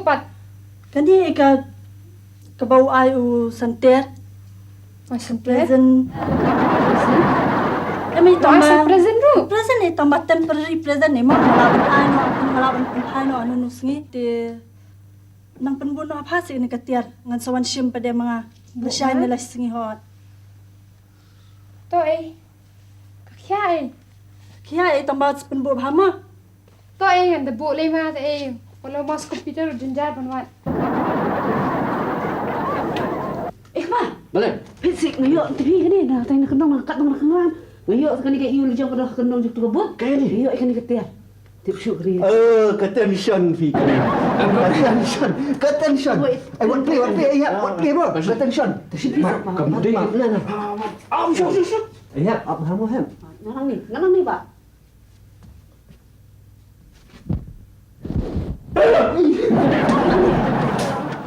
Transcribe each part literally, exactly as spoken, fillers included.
Pat. Kane ka, kaba u ai u Santer. Ai Santer. Present. Em, i tang ba present ruh. Present, i tang ba temporary present ne mo, nga lah ban ai noh, nga lah ban pynphai noh ha une u sngi. Te nang pynbun noh ha pha seh kane ka tiar. Ngan sa wan shim pat de ma nga. Ba shai ne la sngi hot. To ei. Ka khia ei. Khia ei, tang ba sa pynbuh bha mo. To ei, ngan da buh lei ma, to ei. Wala mas computer jynjar ban wad. Eh, ma. Balei? Phi sik nga ïoh, te phi kane na, tang na kandong na, kat dong na kanglan. Nga ïoh kane ka ïu lajong ka dong kandong jong tu ka but. Kane. Nga ïoh kane ka tiar. Tip shu kane. Eh, ka tension phi kane. Ka tension. Ka tension. Wait. Eh, wat play, wat play, eh, ya, wat play mo. Ka tension. Te sik phi ma, sok ma, kam ma, ding ma. Na, na. Ah, sure, sure, sure. Eh, ya, ap ha mo hem. Nang ni, nang ni ba. Balei kumne?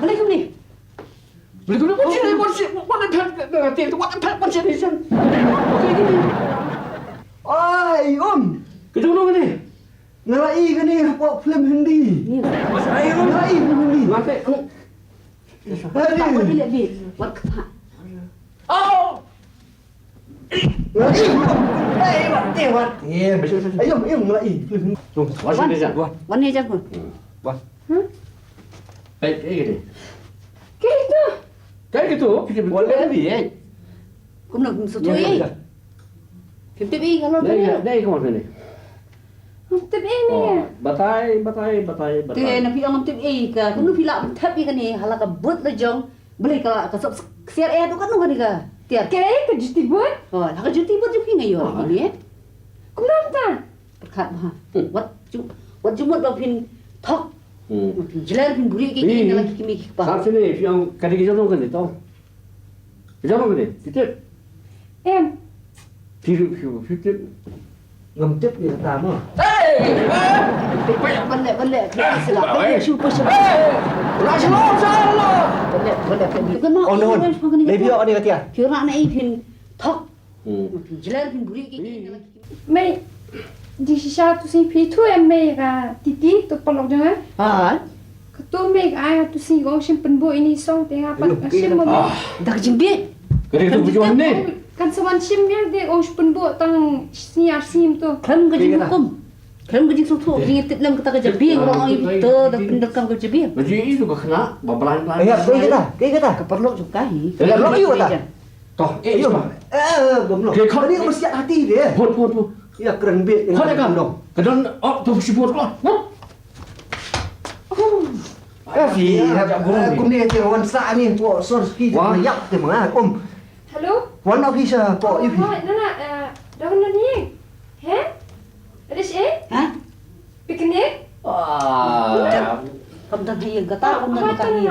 Balei kumne? What the hell? What the hell? What the hell? What the hell? Ai, um. Ka jong no kane? Nga la i kane hapoh film Hindi. Ni. Ai, um. Nga la i film Hindi. Nga te, um. Wat kata, wat kata. Oh! Wan. Wan ni jan. Wan. Wan. Eh, eh, eh. Kaei tu? Kaei tu? Wan ni, eh. Kumno, kumno, suthu, eh. Fifty, eh, kalau tu, eh. Dai, dai, kumno ni? Ngam tip ei ne. Oh, batai, batai, batai, batai. Te na phi ong ngam tip ei ka, kumno phi lah ban tip ei kane, hala ka but la jong. Balei ka, ka sop ksiar ei tu kano kane ka tiar. Kaei ka juti but? Oh, hala ka juti but jong phi nga ïoh kane. Kumno mynta? Pyrkhat bha. Hmm. Wat ju, wat ju mut ba phin thok. Hmm. Phin jler phin buri ki ki na la ki kmie ki kpa. Sar sini phi ong kane ki jong kane to. Ka jong kane, phi tip? Em. Phi, phi, phi tip? Ngam tip ne kata mo. Hey! Ban leh, ban leh. Sila, ban leh, shu, shu. Hey! Rasulullah, Rasulullah. Ban leh, ban leh. Oh, no. Maybe oh, ni kata. Phi rak na i phin thok. Hmm. Phin jler, phin buri ki. Mei, jingshisha tu sing phi tu em mei ka titi tu paralok jong nga. Ha. Ka tu mei ka ai tu sing ong shim pynbuh ini song te nga pat shim mo mei. Dak jingbieit. Ka dei tu bujuan ni. Kan sa wan shim ïa de ong shim pynbuh tang sniar sim tu. Khlem ka jinghukum. Khlem ka jingsngewthuh, jingtip lem kata ka jabieng, ong ong ito da pyndonkam ka jabieng. Ka jingïohi tu ka khynnah ba blind blind. Ïa, kaei kata? Kaei kata? Ka paralok jong ka hi. Ka paralok ïa kata. Toh, eh, eh, eh, gomlo. Ke khot ni mesti hati dia. Phone, phone, phone. Ya, kren bit. Khot ka dong. Ka don, oh, tu si phone ko. Eh, si, eh, kumne te wan sa ni, po, sor ski, yap te ma, um. Hello? Wan office, po, ifi. Oh, na, na, eh, dah na ni. He? Ada si, eh? Ha? Picnic? Ah. Kam dan hi kata, kam dan ka hi.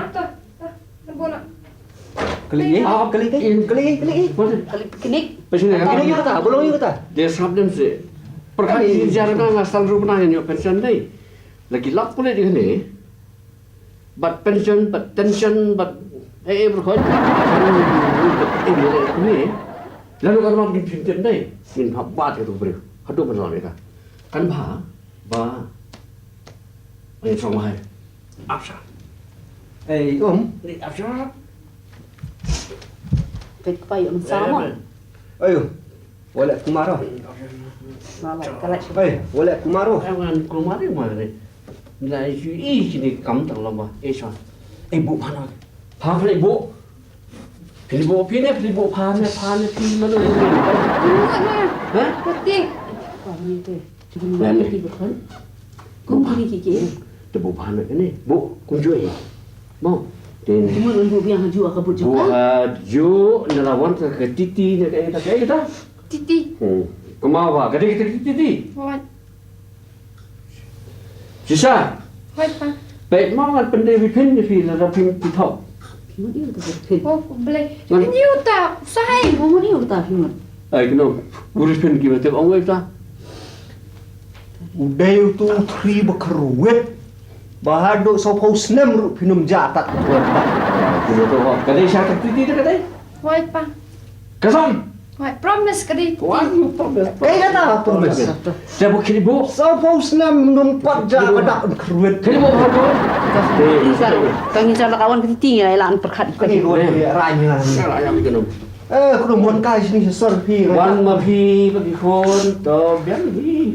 Kali eh? Kali eh? Kali eh? Kali eh? Kali picnic? Picnic kata, bolong kata. Dia sab dem se. Perkara ini jar na ngasal rupa na yang pension dai. Lagi lap pula di kene. Bad pension, bad tension, bad eh, eh, berkhot. Eh, eh, eh. Lalu kan wan ngin pyntim dai. Ngin hap bat ka tu briew. Haduh ban lam ka. Kan ba, ba. Ngin song hai. Apsa. Eh, um. Ni apsa. Pek pa yung sama. Ayo. Wale kumaro. Mama, kalai. Hey, wale kumaro. Ai wan kumaro mare. Nda i i kini kam tang lamba. Eh, swan. Eh, bu mana. Pha pha bu. Phi bu phi ne, phi bu pha ne, pha ne, phi mano. Ha? Penting. Nani. Kum kini kiki. Te bu pha ne kene. Bu kum joi. Mo. Tin. Cuma ngan bu biang haju ka bu joi. Bu haju na lawan ka titi ne ka ta ka ta. Titi. Hmm. Kuma wa ka titi titi. Wan. Sisa. Hoi pa. Peit ma ngan pyndem ïa phi phin ïa phi lada phi phi thok. Phi mut ïa uta phin. Oh, balei. Phin ïa uta, sa hai. Phi mut ïa uta phi mut. Ai kno. Uri phin ki mut ong ïa uta. U dei utu u thri ba kyrwit. Ba haduh sawphew snem ruh phin ym jah tat ka tuan ta. Ki mut ong ka dei sha ka titi ka dei. Hoi pa. Ka song. Wai, promise ka dei. Wan, you promise. Kaei kata promise? Te bu khini bu. Saw phew snem ngam pat jah ka dak kyrwit. Khini bu ha bu. Ka ngi sa, ka ngi sa la ka wan ka titi ngi la an pyrkhat. Kani ko rai ni la. Sa la yang kano. Eh, kuno mon kai sini sor phi. Wan ma phi ba ki khon to biang hi.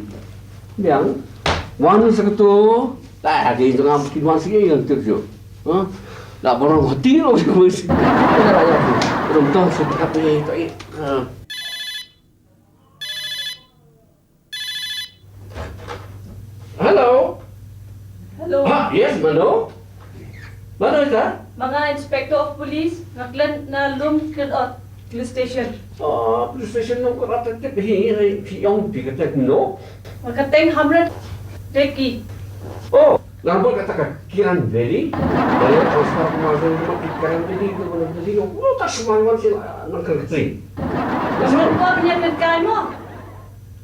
Biang. Wan sa ka to. Lah, ha ki jong am ki wan sini yang terjo. Ha? Lah, barang hati lo sini. Rum tong sa ka pe to. Hello. Hello. Ah, yes, mano. Mano ita? Ma nga Inspector of Police, nga klet na Lum Klet Ot Police Station. Ah, Police Station nong ko rata tip hi, hi yong pi kata no. Nga kateng Hamret Deki. Oh, nga bol kata ka Kiran Valley. Bale transfer ko ma zong ma ki Kiran Valley ko ma Valley ko. Oh, ta sumang wan sila nang kan katri. Ko nya kan kai mo.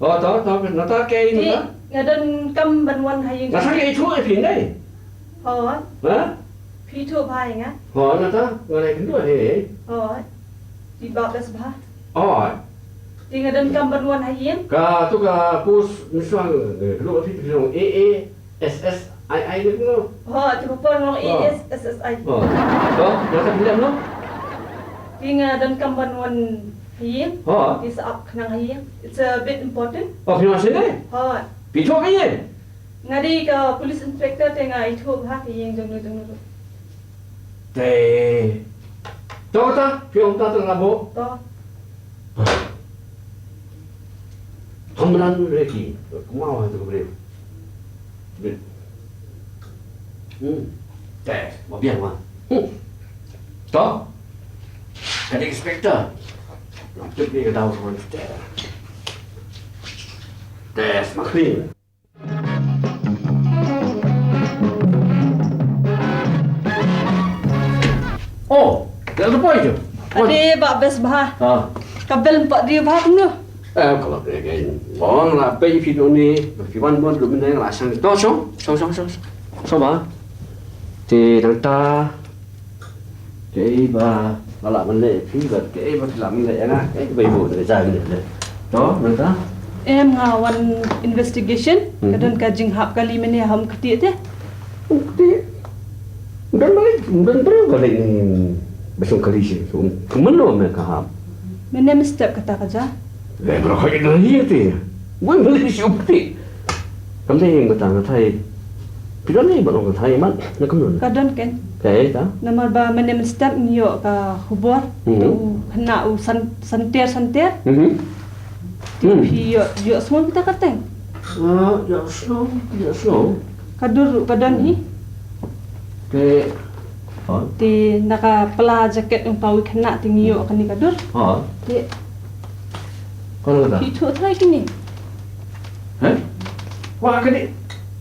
Oh, to, to, nata ke ini ta? Nga don kam ban wan ha ïing. Nata ke itu e phi dei. Oh. Ha? Phi tu bha ïa nga. Oh, nata, nga lai kendu he. Oh. Di ba bes bha. Oh. Di nga don kam ban wan ha ïing. Ka tu ka pus miswang, eh, kendu phi phi A A S S I I ni kendu. Oh, tu pun long A S S I. Oh. To, nata phi dam no? Di nga don kam ban wan ha ïing. Oh. Di sa ap khnang ha ïing. It's a bit important. Oh, phi wan sini? Oh. Phi tu ka ïing. Nga dei ka police inspector te nga ithuh bha ka ïing jong no jong no. Te. To ta, phi ong ta ta labo. To. Hamran re ki. Kmau ha tu bre. Hmm. Te, ma biang ma. Hmm. To. Ka dei inspector. Nang tip ni ka dau ko te. Te, smakling. Oh, da da poi jo. Ade ba bes bha. Ah. Ka bel empat ribu bha kumno. Eh, kalau dia kan. Bong la pei phi doni, phi wan bon lu meneng la sang. To song, song song song. Song ba. Ti dang ta. Kaei ba nga lah ban leh ïa phi bad kaei ba phi lah ban leh ïa nga, kaei ba ïa buh na ka jaiñ leh. To, nangta? Em, nga wan investigation, ka don ka jinghap kali mynne ha Umktieh te. Umktieh? Don ba leh, don ba leh ba leh ni ba shong kali shi. Kumno me ka hap? Mynne mynstep kata ka jia. Leh ba la khot ïa ka hi te. Wei ba leh shi Umktieh. Kam dei ïa nga tang ka thai. Phi don ne ba long ka thai mat na kam don. Ka don ken. Ka ei ta. Namar ba mynne mynstep ngi ïoh ka khubor. Hmm. U khynnah u san santer santer. Hmm. Te phi ïoh ïoh sngew kita ka teng. Ah, ïoh sngew, ïoh sngew. Ka dur ruh ka don hi. Te Te na ka pla jaket jong uta u khynnah te ngi ïoh kane ka dur. Ha. Te. Kano kata? Phi thuh trai kine. Heh? Wa kane.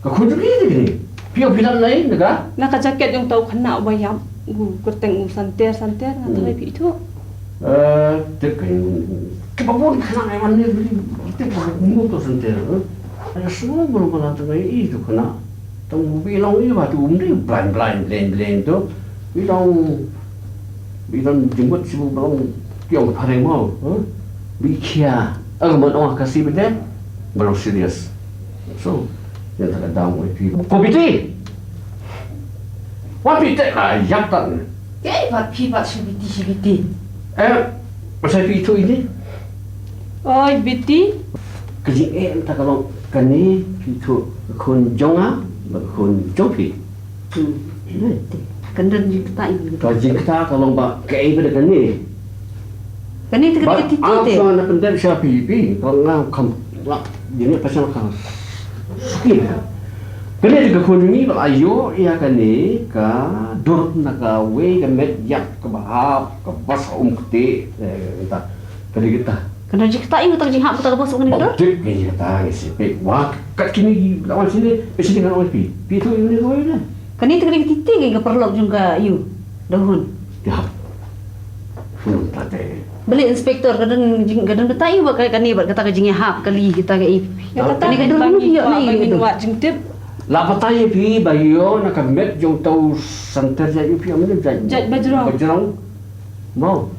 Ka khun jong ngi te kine. Phi ïoh phi lap nai na ka? Na ka jaket jong uta u khynnah uba ïap. U kyrteng u Santer Santer nga trai phi thuh. Eh, te kane. Kiba bun khynnah ngi wan ne bri. Te ka khun uta u Santer. Ai sngew bun bun te ngi i tu khynnah. Tang u bi long i ba tu um dei blind blind blind blind tu. Bi long bi long jingmut sibu ba long tiong phareng mo. Bi khia. Ag man ong ka si bete. Ba long serious. So, ïa ta ka dang wei pi. Ko biti. Wa biti ka yak tan. Ke ba pi ba si biti si biti. Eh, ba sai pi tu ini. Oi, Biti. Ka jingeh mynta ka long kane phi thuh ka khun jong nga bad ka khun jong phi. Kan don jingktah ïa ka. Ka jingktah ka long ba kaei ba dei kane. Kane te ka dei ka titi te. Ba nga na pyndep sha phi phi ka nga kham ba jingeh pa sha ka. Suki ka. Kane te ka khun jong ngi ba la ïoh ïa kane ka dur na kawei ka met ïap kaba hap kaba sa um kti. Ka dei kata. Ka don jingktah ïa kata ka jinghap kata ka bos kane ka don. Dei ka jingktah ngi sih peit wah kat kine ki lawan sini peit sini ka lawan phi. Phi tu ïa kane ka wei na. Kane te kane ka titi ka paralok jong ka ïu. Dahun. Ïa. Pun ta te. Beli inspector ka don jing ka don kata ïu ba kane ba kata ka jinghap kali kata ka i. Kane ka don ïu na ïu. Wah jingtip. La batai phi ba ïoh na ka met jong tau santer jait ïu phi amne jait. Jait bajrong. Bajrong. Mo.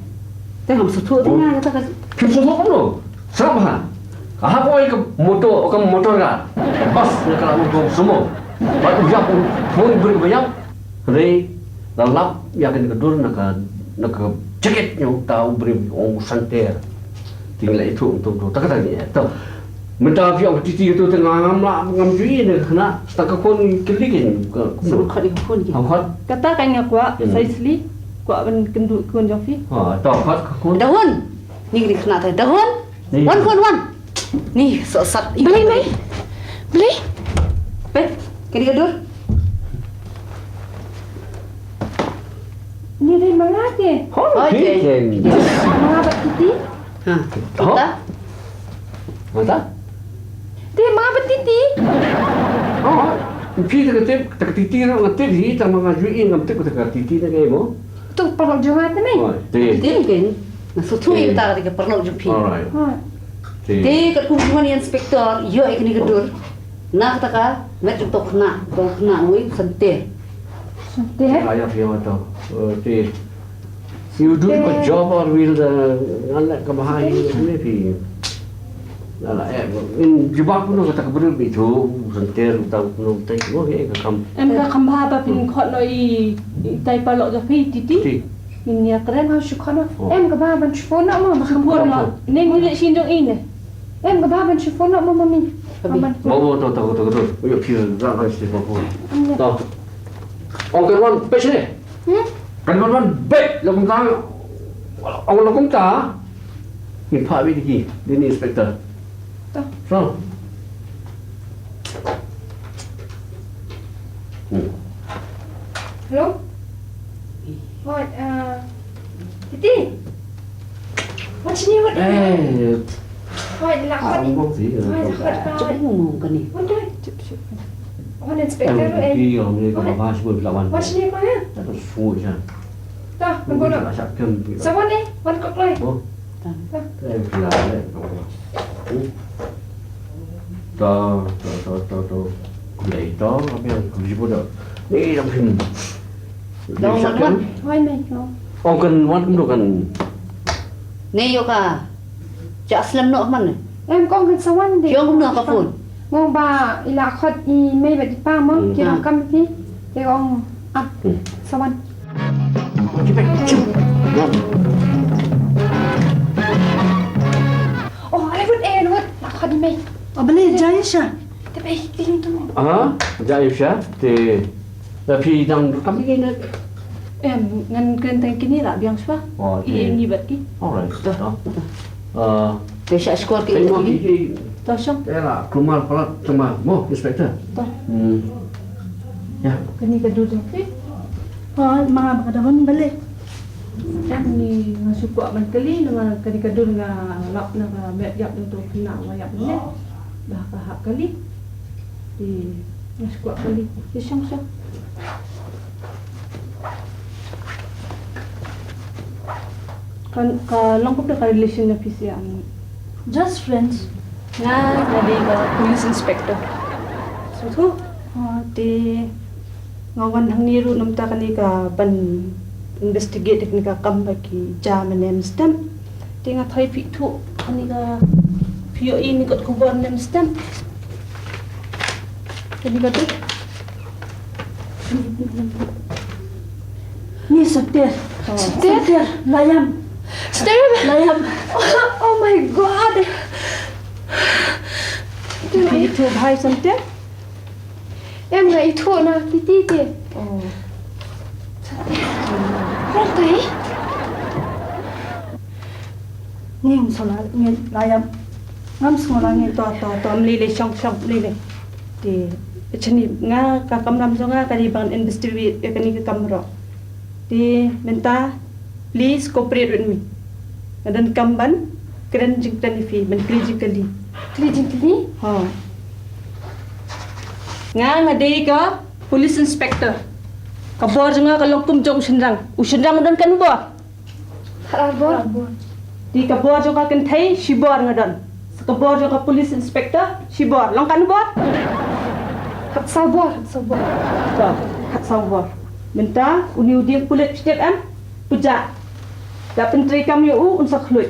Te ngam suthu te nga kata ka. Phi sngewthuh kumno? Sngap ha. Ka hap oi ka motor, ka motor ka bus, ka la motor sumo. Ba u ïap, u phone briew ba ïap. Hynrei la lap ïa kane ka dur na ka, na ka jacket jong uta u briew, ong u Santer. Te ngi la ïathuh tum tum ta ka ta ngi. To. Mynta phi ong ka Titi to te nga ngam lah, ngam ju ïohi ne ka khynnah. Sa ka khun kylli ka, kumno? Sa ka khun ki. Ka khun. Kata ka nga kwah, Hmm. Sa Sli, kwah ban kynduh khun jong phi. Ha, to khun ka khun. Da hun. Ni kini khynnah te. Da hun. Ni. Wan khun wan. Ni so sat. Balei, balei? Balei? Peit, kini ka dur. Ni dei ma nga te. Hoi, hoi, Titi. Titi. Ma nga bad Titi. Ha. Hoi. Kata? Kata? Te ma nga bad Titi. Hoi. Phi te ka tip, te ka Titi ruh nga tip hi, tang ma nga ju ïohi ngam tip te ka Titi ne ka ïa mo. Tu paralok jong nga te mei. Hoi, te. Te ken. Nga sngewthuh ïa kata ka paralok jong phi. Alright. Hoi. Te. Te katkum jong nga inspector, ïoh ïa kane ka dur. Na kata ka met jong uto u khynnah, uto u khynnah uwei u Santer. Santer? Ïa, ïa, ïa, ïa, to. Eh, te. You doing a good job or will, uh, nga la ka bha hi ne phi. Nga la, eh, in jubab kumno kata ka briew phi tu, Santer, uta kumno te, mo, eh, ka kam. Em ka kam bha ba phin khot noh i, i tai paralok jong phi, Titi. Ti. Ngin ïa kren ha shu khot noh. Oh. Em ka bha ban shu phone noh mo, ba kham khot noh. Ne ngi leh shin jong i ne. Em ka bha ban shu phone noh mo, mami. Abi. Ban phone. Mo, mo, to, to, to, to. Uyo phi ra ra shi mo phone. Am, ïa. To. Ong kan wan pei shi ne. Hmm? Kan wan wan pei la kumta. Ong la kumta. Ngin phah beit ïa ki, ïa ini inspector. To. So. Hmm. Hello? Hoi, uh, Titi. Wan shane, wan. Eh. Hoi, la khot. Ah, wan, wan, wan. Hoi, la khot, hoi. Chip, ngomong kane. Wan, hoi. Chip, chip. Wan inspector, eh. Wan shane, wan. Wan shane, wan. Ta, ngan buh noh. Sa wan eh, wan kok lai. Oh. Ta. Ta. Ta, ta, ta, ta. Kulai ta, kami yang kami buh dah. Ni yang sini. Dong wan wan. Wai mei, no. Oh, kan wan kumno kan. Ni yo ka. Chak slem noh man. Em kong kan sa wan de. Yong kumno ka phone. Ngong ba i la khot i mei bad i pa mo, hmm, ki rong kam ti. Te kong ap sa wan. Oh, ai wut, eh, wut. La khot i mei. Oh, balei, jai sha. Te ba i ting tu. Ah, jai sha. Te la phi dang kam ni ne. Em, ngan kren tang kine la biang sha. Oh, i te. Em ni bat ki. Alright. To. To. Ah. Te sha skor ki. Te mo ki. To shong. Te la kumar palat tama mo inspector. To. Hmm. Ya. Kani ka dur jong phi. Ha, ma ba ka dahon bale. Kan ni nga shu kwah ban kali, nga kani ka dur nga lap na ka met yap na tu kena wa yap ne. Ba ka hap kali. Di nga shu kwah kali. Di shong shong. Kan ka long kumta ka relation na phi sha. Just friends. Nga, nga dei ka police inspector. So tu, ah, te nga wan hangne ruh namar kane ka ban investigate kane ka kam ba ki jam ne em stem. Te nga thai phi tu kane ka phi ïohi ne kot khubor ne em stem. Kane ka tu. Ni Soter. Oh. Soter. Soter, la ïam. Soter. La ïam. Oh my God. Soter. Phi ithuh bha ïa Soter? Em, nga ithuh na Titi te. Oh. Soter. Ong tai. Ngim sngewla ngi la ïam. Ngam sngewla ngi to to to mli le shong shong mli le. Te chini nga ka kamram jong nga ka dei ban investigate ïa kane ka kam ruh. Te mynta please cooperate with me. Nga donkam ban kren jingkren ïa phi ban kylli jingkylli. Kylli jingkylli? Ha. Nga nga dei ka police inspector. Ka bor jong nga ka long kum jong u shynrang. U shynrang u don katno bor? Khatar bor. Te ka bor jong ka kynthei shibor nga don. Sa ka bor jong ka police inspector shibor. Long katno bor? Khatsaw bor, khatsaw bor. To, khatsaw bor. Mynta une u dieng pulit phi tip em? Pyrshah. Da pyntreikam ïa u un sa khluit.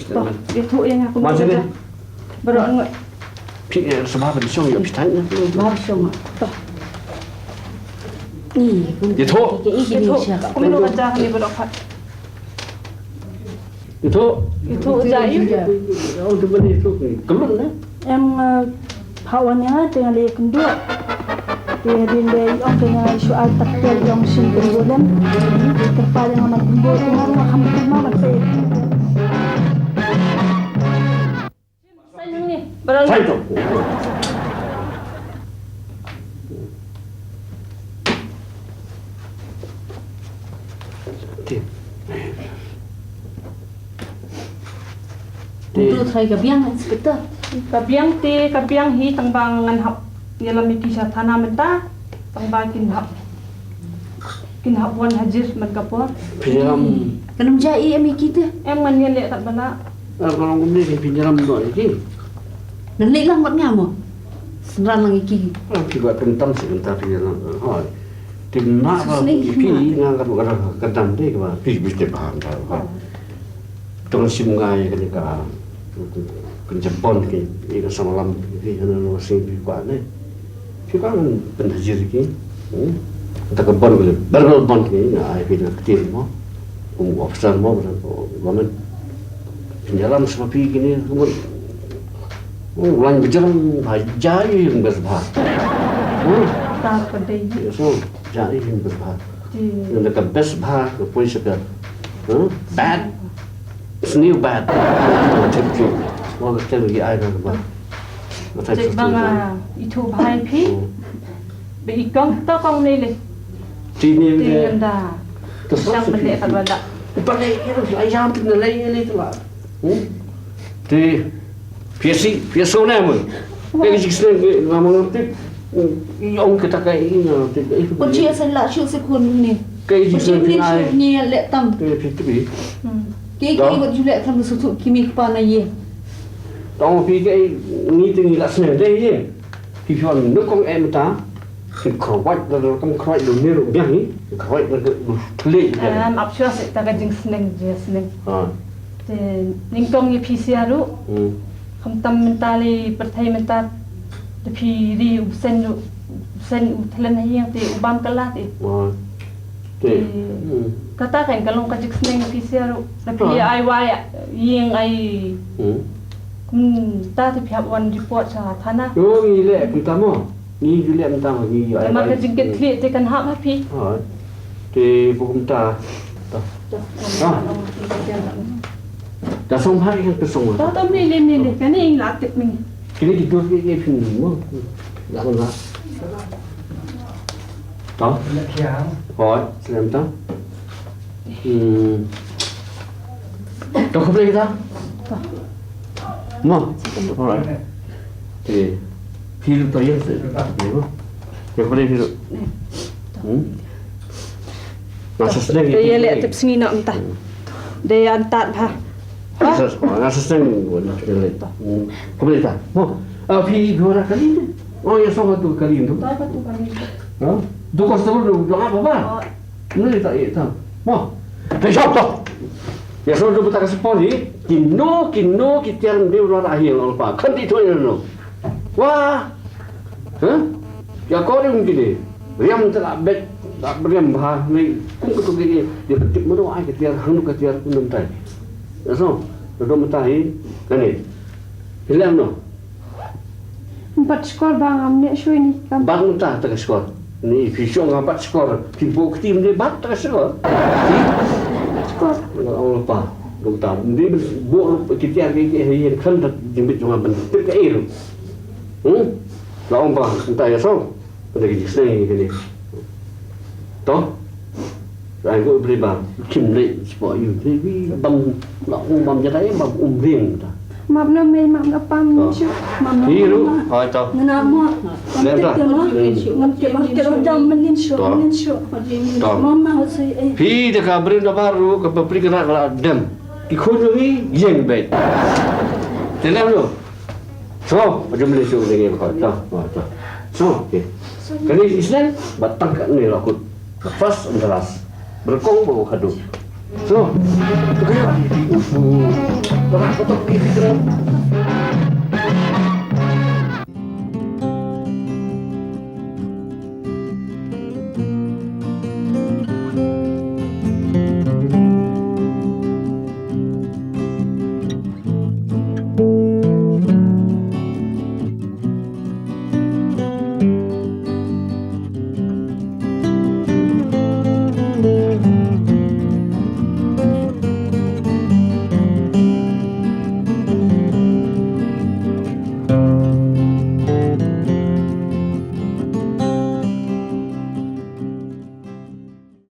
Ïathuh ïa nga kumno. Baroh ngut. Phi, eh, sngewbha ban shong ïa phi. Ba shong. Ïathuh. Ïathuh. Kumno ka jia kane baroh pat. Ïathuh. Ïathuh jia ïa u. Em, eh, ha wan ïa nga te nga la ïakynduh. Te hadien ba i ong te nga shu ai tak te i ong shin te ngulem. Te kyrpad ïa nga ban kynduh te nga ruh nga kham kynmaw ban peit. Sign hangne. Barang. Sign to. Te. Te. Tu try ka biang, Inspector. Ka biang te, ka biang hi tang ba ngan hap ïalam ïa ki sha thana mynta. Tang ba kin hap, kin hap wan hajir man ka por. Phi ïalam. Kan ym jia i em ïa ki te. Em, ngan ïaleh kat ba lah. Ah, ka long kumne, phi ïalam noh ïa ki. Ngan leh lang bad nga mo. Synran lang ïa ki. Ah, phi kwah kyntam seh mynta phi ïalam. Hooid. Tim na ba phi nga ka ka ka dam de ba phi bi te ba da ba. Tong sim nga ye ka ka kan jabon ke ye ka sama lam phi hana no sing phi kwa ne. Phi kwa kan pen hajir ki. Hmm. Ta ka bon ke ber ber bon ke nga ai phi na ktir mo. Kum officer mo ba men. Pynjalam sma phi kine kumut. Ulang bejang ba jai yang best ba. Hmm. Ta ka dei. So jai yang best ba. Yang ka best ba ka poi saka. Hmm. Bad. Snew bad. Tip tip. Wah ka tip lagi ai ka ba. Cik bang itu bhai phi. Be ikong to kong ni le. Ti ni Ti ni. Anda. Sang bende ka bala. Pakai itu ayam tu nalai ni tu lah. Hmm? Ti piasi piaso na mun. Kai jik sen ke nama ngerti. Yang kita kai ini ngerti. Itu Kunci asal lah syu sekun ni. Kai jik sen Kunci ke ai. Ni lek tam. Kai piti. Ki ki wat ju lek tam su tu kimi kpa na ye. Tong pi kai ni tingi lah sen deh ye. Ki pion nuk kong em ta. Ki kawat da kam kawat do ni ru biang ni. Kawat da du tele. Em ap shu se ta ka jing sneng jing sneng. Ha. Te nyngkong ye phi sia ru. Hmm. Kham tam mynta le pyrthei mynta. Te phi ri u bsen ru. U bsen u thlen ha ïing te u bam kala te. Ha. Te. Hmm. Kata kan ka long ka jing sneng phi sia ru. Te phi ai wai ïing ai. Hmm. Kumta te phi hap wan report sha thana. Yo ngi le kumta mo. Ngi ju le kumta mo ngi ai. Namar ka jingkit khlieh te kan hap ha phi. Ha. Te bu kumta. Ta. Ha. Ta song bha kan ka song. Ta ta ni ni ni ni kane ing la tip ni. Kini ki dur ki ki phin mo. La la. Ta. Hoi, slem ta. Hmm. To khublei kita. Mo. Alright. Te phi ruh to ïeng seh. Ïeng mo. Ïeng khublei phi ruh. Hmm. Nga sa sneng Te ye leh tip sngi noh mynta. Dei antat bha. Nga sa sneng. Hmm. Khublei ta. Mo. Ah, phi dua kali tu. Oh, ya sama tu kali tu. Ba ka tu kali. Ha? Tu customer tu dah apa ba? Ni tak eh tak. Mo. Hei, shop tu. Ya so tu betak sepon ni. Kino kino kita yang dia ulah akhir lawan pa. Kan itu yang no. Wah. Ha? Ya kau ni mungkin ni. Riam tak bet tak beriam bah ni. Kum tu gini. Dia betik mana ai kita hang tu kita pun mentai. Ya so. Tu mentai. Kan ni. Hilang no. Bat skor ba ngam ne shui ni kam. Bat mynta ta ka skor. Ni phi shong nga bat skor. Phi bo kti mynta bat ta ka skor. Skor. Ong pa. Dong ta. Ni bo ki tiar ki ki hei kan ta jingbit jong nga ban tip ka iru. Hmm. La ong pa mynta ya so. Pada ki jisne ni. To. Ai ko bri ba. Kim le spo yu. Ni bam la ong bam jadai bam um ring ta. Map na mei map na pam Oh. shu. Map na Hi ru. mei. Hai to. Ngana mo. Lem ta. Ngam tip mo. Ngam tip mo. Tip mo jam menin shu. To. Menin shu. To. Mama hosei eh. Hi da ka bri da baru ka papri ka la dem. Ki khun ri yeng be. Te lem lu. So, ba jom le shu de ngi ba. To. To. So, okay. Kani Islam ba tang ka ni la kut. First and the last. Berkong ba khadu. So.